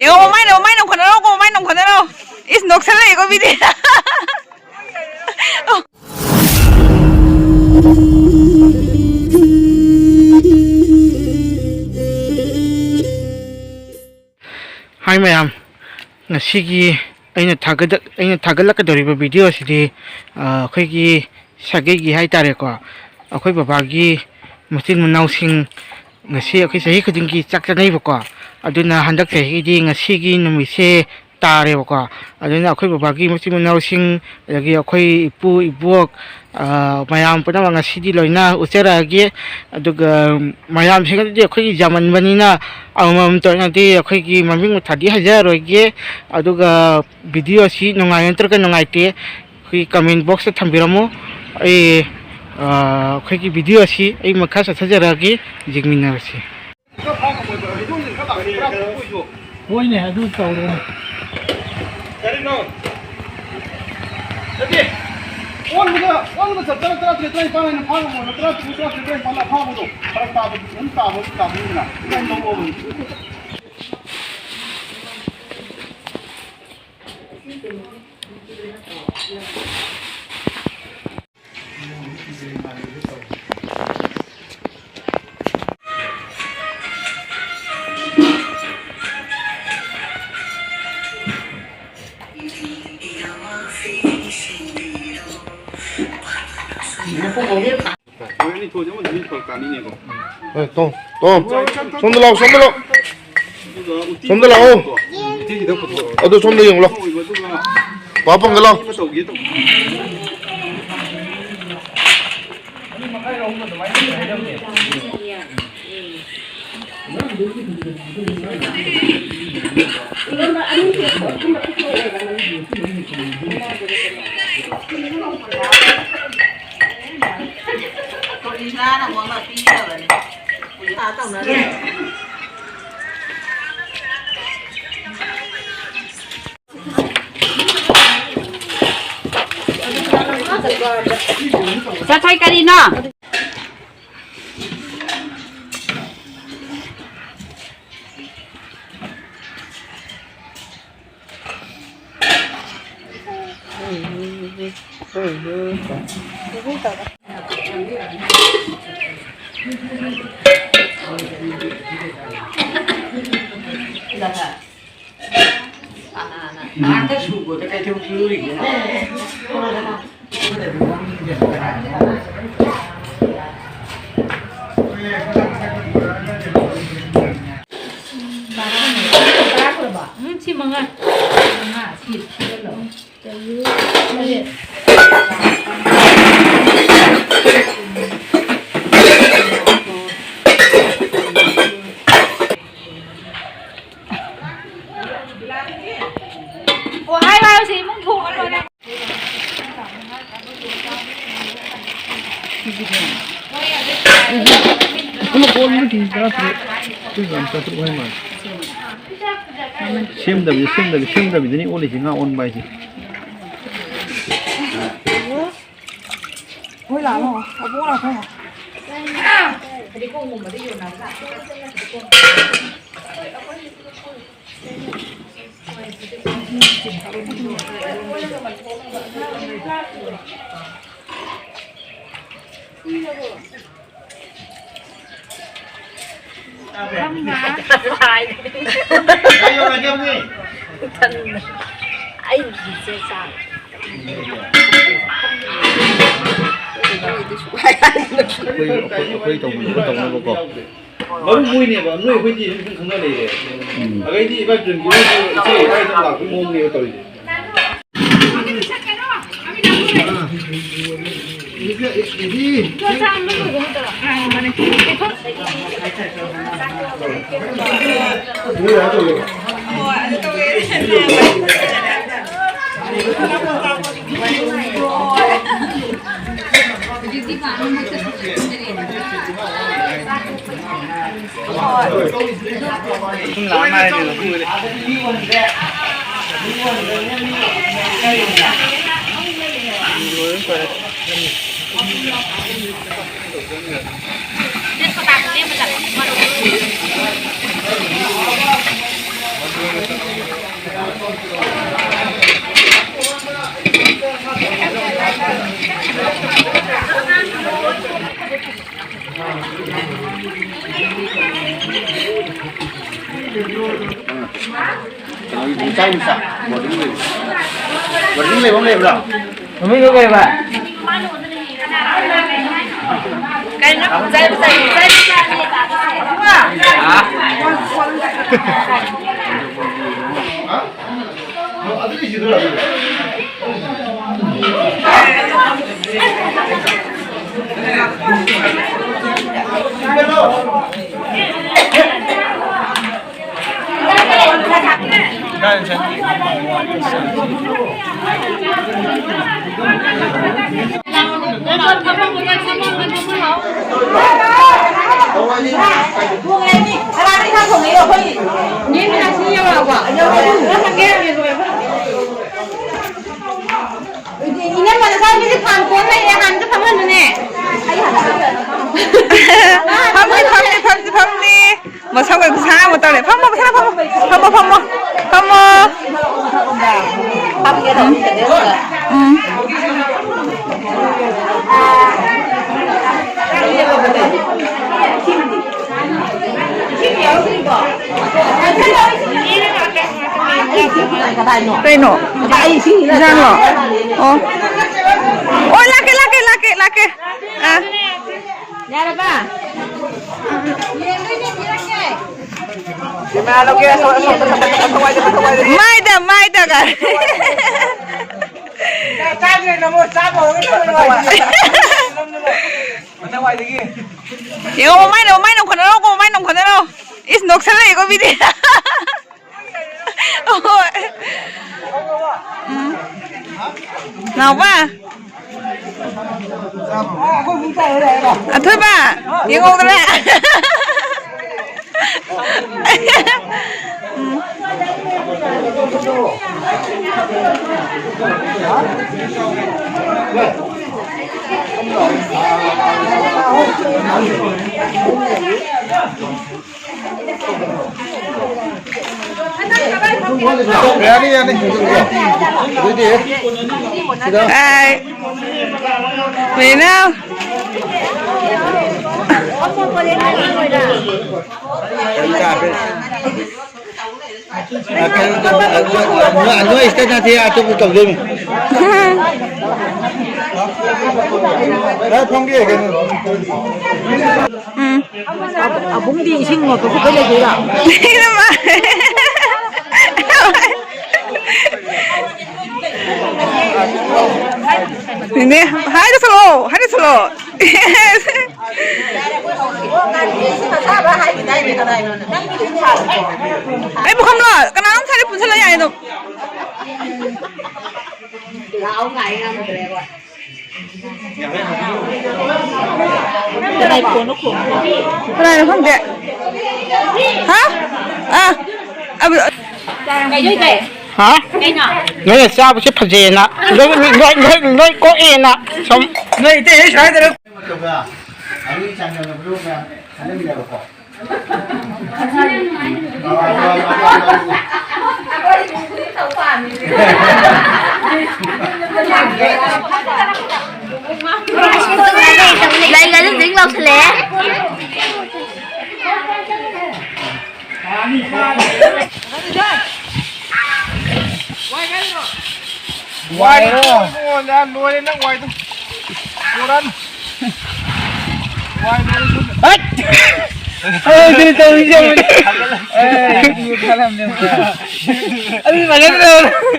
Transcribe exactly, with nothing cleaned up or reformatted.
ꯌꯦꯡꯉꯣ, ꯃꯃꯥꯏꯅ, ꯃꯃꯥꯏꯅ ꯈꯣꯟꯅꯔꯣꯀꯣ, ꯃꯃꯥꯏꯅ ꯈꯣꯟꯅꯔꯣ꯫ ꯏꯁ, ꯅꯣꯛꯁꯜꯂꯛꯏꯀꯣ ꯃꯤꯗꯤ꯫ ꯍꯥꯏ ꯃꯌꯥꯝ, ꯉꯁꯤꯒꯤ ꯑꯩꯅ ꯊꯥꯒꯠ-, ꯑꯩꯅ ꯊꯥꯒꯠꯂꯛꯀꯗꯧꯔꯤꯕ ꯚꯤꯗꯤꯑꯣ ꯑꯁꯤꯗꯤ, ꯑ, ꯑꯩꯈꯣꯏꯒꯤ ꯁꯥꯒꯩꯒꯤ ꯍꯥꯏ ꯇꯥꯔꯦꯀꯣ, ꯑꯩꯈꯣꯏ ꯕꯕꯥꯒꯤ ꯃꯆꯤꯟ ꯃꯅꯥꯎꯁꯤꯡ ꯉꯁꯤ ꯑꯩꯈꯣꯏ ꯆꯍꯤ ꯈꯨꯗꯤꯡꯒꯤ ꯆꯥꯛ ꯆꯥꯅꯩꯕꯀꯣ꯫ ꯑꯗꯨꯅ ꯍꯟꯗꯛ ꯆꯍꯤꯒꯤꯗꯤ ꯉꯁꯤꯒꯤ ꯅꯨꯃꯤꯠꯁꯦ ꯇꯥꯔꯦꯕꯀꯣ꯫ ꯑꯗꯨꯅ ꯑꯩꯈꯣꯏ ꯕꯕꯥꯒꯤ ꯃꯆꯤꯟ ꯃꯅꯥꯎꯁꯤꯡ, ꯑꯗꯒꯤ ꯑꯩꯈꯣꯏ ꯏꯄꯨ ꯏꯕꯣꯛ, ꯑ, ꯃꯌꯥꯝ ꯄꯨꯝꯅꯃꯛ ꯉꯁꯤꯗꯤ ꯂꯣꯏꯅ ꯎꯠꯆꯔꯛꯑꯒꯦ꯫ ꯑꯗꯨꯒ ꯃꯌꯥꯝꯁꯤꯡ ꯑꯗꯨꯗꯤ ꯑꯩꯈꯣꯏꯒꯤ ꯌꯥꯝꯃꯟꯕꯅꯤꯅ ꯑꯃꯃꯝꯇ ꯑꯣꯏꯅꯗꯤ ꯑꯩꯈꯣꯏꯒꯤ ꯃꯃꯤꯡ ꯃꯊꯥꯗꯤ ꯍꯥꯏꯖꯔꯔꯣꯏꯒꯦ꯫ ꯑꯗꯨꯒ ꯚꯤꯗꯤꯑꯣ ꯑꯁꯤ ꯅꯨꯡꯉꯥꯏ ꯅꯠꯇ꯭ꯔꯒ ꯅꯨꯡꯉꯥꯏꯇꯦ, ꯑꯩꯈꯣꯏꯒꯤ ꯀꯃꯦꯟ ꯕꯣꯛꯁꯇ ꯊꯝꯕꯤꯔꯝꯃꯨ꯫ ꯑꯩ, ꯑ, ꯑꯩꯈꯣꯏꯒꯤ ꯚꯤꯗꯤꯑꯣ ꯑꯁꯤ ꯑꯩ ꯃꯈꯥ ꯆꯠꯊꯖꯔꯛꯑꯒꯦ, ꯌꯦꯡꯃꯤꯟꯅꯔꯁꯤ꯫ ꯍꯣꯏꯅꯦ, ꯑꯗꯨ ꯇꯧꯔꯣꯅꯦ꯫ ꯀꯔꯤꯅꯣ? ꯅꯠꯇꯦ꯫ ꯑꯣꯟꯕꯗ, ꯑꯣꯟꯕꯗ ꯆꯞ ꯆꯥꯅ ꯇꯔꯥꯇꯔꯦꯠ, ꯇꯔꯥꯅꯤꯄꯥꯟ ꯍꯥꯏꯅ ꯐꯥ ꯉꯝꯃꯣꯏꯕ꯫ ꯇꯔꯥꯇꯔꯨꯛ, ꯇꯔꯥꯇꯔꯦꯠ, ꯇꯔꯥꯅꯤꯄꯥꯟ ꯑꯐꯥꯕꯗꯣ ꯐꯔꯛ ꯇꯥꯕꯗꯤ ꯑꯗꯨꯝ ꯇꯥꯕ, ꯇꯥꯕꯅꯤꯗꯅ꯫ ꯑꯗꯨꯃꯥꯏꯅ ꯂꯧꯑꯣꯕ꯫ ꯍꯣꯏ, ꯇꯣꯝ, ꯇꯣꯝ, ꯁꯣꯝꯗ ꯂꯥꯛꯑꯣ, ꯁꯣꯝꯗ ꯂꯥꯛꯑꯣ꯫ ꯁꯣꯝꯗ ꯂꯥꯛꯑꯣ꯫ ꯑꯗꯨ ꯁꯣꯝꯗ ꯌꯦꯡꯉꯨ ꯂꯥꯎ꯫ ꯄꯥ ꯄꯪꯒ ꯂꯥꯎ꯫ ꯆꯠꯊꯣꯏ ꯀꯔꯤꯅꯣ? ꯎꯝ, ꯁꯤ ꯃꯉꯥ꯫ ꯃꯉꯥ, ꯁꯤ, ꯁꯤꯒ ꯂꯧ꯫ ꯑꯣ, ꯍꯥꯏꯌꯨ, ꯍꯥꯏꯌꯨ, ꯁꯤ ꯏꯃꯨꯡ ꯊꯣꯡꯉ ꯂꯣꯏꯔꯦ꯫ ꯄꯨꯂꯞ ꯑꯣꯟꯕꯗꯤ ꯇꯔꯥꯇꯔꯦꯠ, ꯇꯨ ꯒ꯭ꯔꯥꯝ ꯆꯥꯇ꯭ꯔꯨꯛ ꯍꯥꯏ ꯃꯥꯜꯂꯦ꯫ ꯁꯦꯝꯗꯕꯤ, ꯁꯦꯝꯗꯕꯤ, ꯁꯦꯝꯗꯕꯤꯗꯅꯤ ꯑꯣꯜꯂꯤꯁꯦ, ꯉꯥ ꯑꯣꯟꯕ ꯍꯥꯏꯁꯦ꯫ ꯍꯣꯏ, ꯂꯥꯛꯑꯣ, ꯑꯕꯣꯛ ꯂꯥꯛꯑꯣ꯫ ꯑꯩꯈꯣꯏ, ꯑꯩꯈꯣꯏ, ꯑꯩꯈꯣꯏ ꯇꯧꯅꯕ, ꯑꯩꯈꯣꯏ ꯇꯧꯅꯕꯀꯣ꯫ ꯃꯔꯨꯞ ꯃꯣꯏꯅꯦꯕ, ꯅꯣꯏ ꯑꯩꯈꯣꯏꯗꯤ ꯑꯗꯨꯝ ꯈꯪꯅ ꯂꯩꯔꯦ꯫ ꯎꯝ꯫ ꯑꯗꯩꯗꯤ ꯏꯕꯥꯏ ꯇꯨꯔꯦꯟꯒꯤ ꯃꯣꯏꯁꯨ ꯏꯆꯦ ꯏꯕꯥꯏ ꯑꯗꯨꯝ ꯂꯥꯛꯄꯒꯤ ꯃꯑꯣꯡꯅꯦꯕ ꯇꯧꯔꯤꯁꯦ꯫ ꯀꯩꯅꯣꯒꯤ ꯃꯆꯥ ꯃꯆꯥ ꯕꯣꯔꯗꯤꯡ ꯂꯩꯕ꯫ ꯕꯣꯔꯗꯤꯡ ꯂꯩꯕ ꯑꯃ ꯂꯩꯕ꯭ꯔꯥ? ꯃꯃꯤꯡꯗꯣ ꯀꯩꯕ? ꯀꯩꯅꯣ? ꯆꯥꯏ, ꯆꯥꯏ, ꯆꯥꯏ, ꯆꯥꯏ꯫ ꯏꯅꯝꯃ ꯅꯆꯥꯅꯨꯄꯤꯁꯦ ꯐꯥꯟ ꯀꯣꯟ ꯂꯩꯔꯦ, ꯍꯥꯟꯅꯁꯨ ꯐꯝꯍꯜꯂꯨꯅꯦ꯫ ꯐꯝꯅꯤ, ꯐꯝꯅꯤ, ꯐꯝꯅꯤ, ꯐꯝꯅꯤ꯫ ꯃꯁꯝꯒ ꯈꯨꯁꯥꯡ ꯑꯃ ꯇꯧꯔꯦ꯫ ꯐꯝꯃꯣ, ꯐꯖꯅ ꯐꯝꯃꯣ꯫ ꯐꯝꯃꯣ, ꯐꯝꯃꯣ꯫ ꯐꯝꯃꯣ꯫ ꯎꯝ꯫ ꯀꯩꯅꯣ? ꯏꯟꯖꯥꯡꯂꯣ? ꯑꯣ꯫ ꯑꯣ, ꯂꯥꯛꯀꯦ, ꯂꯥꯛꯀꯦ, ꯂꯥꯛꯀꯦ, ꯂꯥꯛꯀꯦ꯫ ꯑꯥ꯫ ꯌꯥꯔꯕ? ꯃꯥꯏꯗ, ꯃꯥꯏꯗꯒ꯫ ꯆꯥꯗ꯭ꯔꯦ, ꯅꯃꯣ, ꯆꯥꯕ ꯍꯧꯔꯒ ꯅꯃꯣ꯫ ꯌꯦꯡꯉꯣ, ꯃꯃꯥꯏꯅ, ꯃꯃꯥꯏꯅ ꯈꯣꯟꯅꯔꯣꯀꯣ, ꯃꯃꯥꯏꯅ ꯈꯣꯟꯅꯔꯣ꯫ ꯏꯁ, ꯅꯣꯛꯁꯜꯂꯛꯏꯀꯣ ꯃꯤꯗꯤ꯫ ꯍꯣꯏ꯫ ꯎꯝ꯫ ꯅꯥꯎꯕ꯫ ꯑꯊꯣꯏꯕ, ꯌꯦꯡꯍꯧꯗꯅ꯫ ꯎꯝ꯫ ꯌꯥꯅꯤ, ꯌꯥꯅꯤ꯫ ꯑꯗꯨꯗꯤ ꯁꯤꯗ꯫ ꯑꯥꯏ꯫ ꯃꯤꯅꯥ꯫ ꯀꯔꯤ ꯇꯥꯕ꯭ꯔ? ꯑ, ꯀꯩꯅꯣ, ꯑ, ꯅꯣꯏ, ꯅꯣꯏ ꯁꯤꯗ ꯅꯠꯇꯦ, ꯑꯇꯣꯞꯄ ꯇꯧꯗꯣꯏꯅꯤ꯫ ꯑ, ꯐꯝꯒꯦ, ꯀꯩꯅꯣ꯫ ꯎꯝ꯫ ꯑꯕꯨꯡꯗꯤ ꯏꯁꯤꯡ ꯃꯣꯇꯣꯔ ꯈꯨꯠꯄꯩ ꯂꯩꯗꯣꯏꯔꯣ? ꯅꯦꯅꯦ, ꯍꯥꯏꯗ ꯆꯠꯂꯣ, ꯍꯥꯏꯗ ꯆꯠꯂꯣ꯫ ꯑꯩ ꯄꯨꯈꯝꯂꯣ? ꯀꯅꯥꯅꯣꯝ ꯁ꯭ꯋꯥꯏꯗ ꯄꯨꯟꯁꯤꯜꯂ ꯌꯥꯏ ꯑꯗꯨꯝ꯫ ꯀꯅꯥꯅꯣ ꯈꯪꯗꯦ꯫ ꯍꯥ? ꯑꯥ꯫ ꯑꯕ-, ꯀꯩꯗꯧꯔꯤꯒꯦ? ꯍꯥ? ꯀꯩꯅꯣ? ꯅꯣꯏꯅ ꯆꯥꯕꯁꯦ ꯐꯖꯩꯌꯦꯅ꯫ ꯂꯣꯏ, ꯂꯣꯏ, ꯂꯣꯏ, ꯂꯣꯏ ꯀꯣꯛꯑꯦꯅ ꯁꯨꯝ꯫ ꯅꯣꯏ ꯏꯇꯩ ꯍꯣꯏ ꯁ꯭ꯋꯥꯏꯗꯔ? ꯂꯩꯒꯁꯦ ꯖꯤꯡ ꯂꯥꯎꯁꯜꯂꯛꯑꯦ꯫ ꯋꯥꯏꯔꯣ? ꯂꯣꯏꯔꯦ ꯅꯪ ꯋꯥꯏꯗꯣ꯫ ꯂꯣꯏꯔꯅꯤ꯫ ꯋꯥꯏ ꯂꯣꯏꯔꯦ꯫ ꯍꯠ! ꯑꯩ ꯀꯔꯤ ꯇꯧꯔꯤꯁꯦ? ꯑꯩ ꯈꯜꯂꯝꯅꯦ꯫ ꯑꯗꯨꯗꯤ ꯐꯖꯗ꯭ꯔꯣ?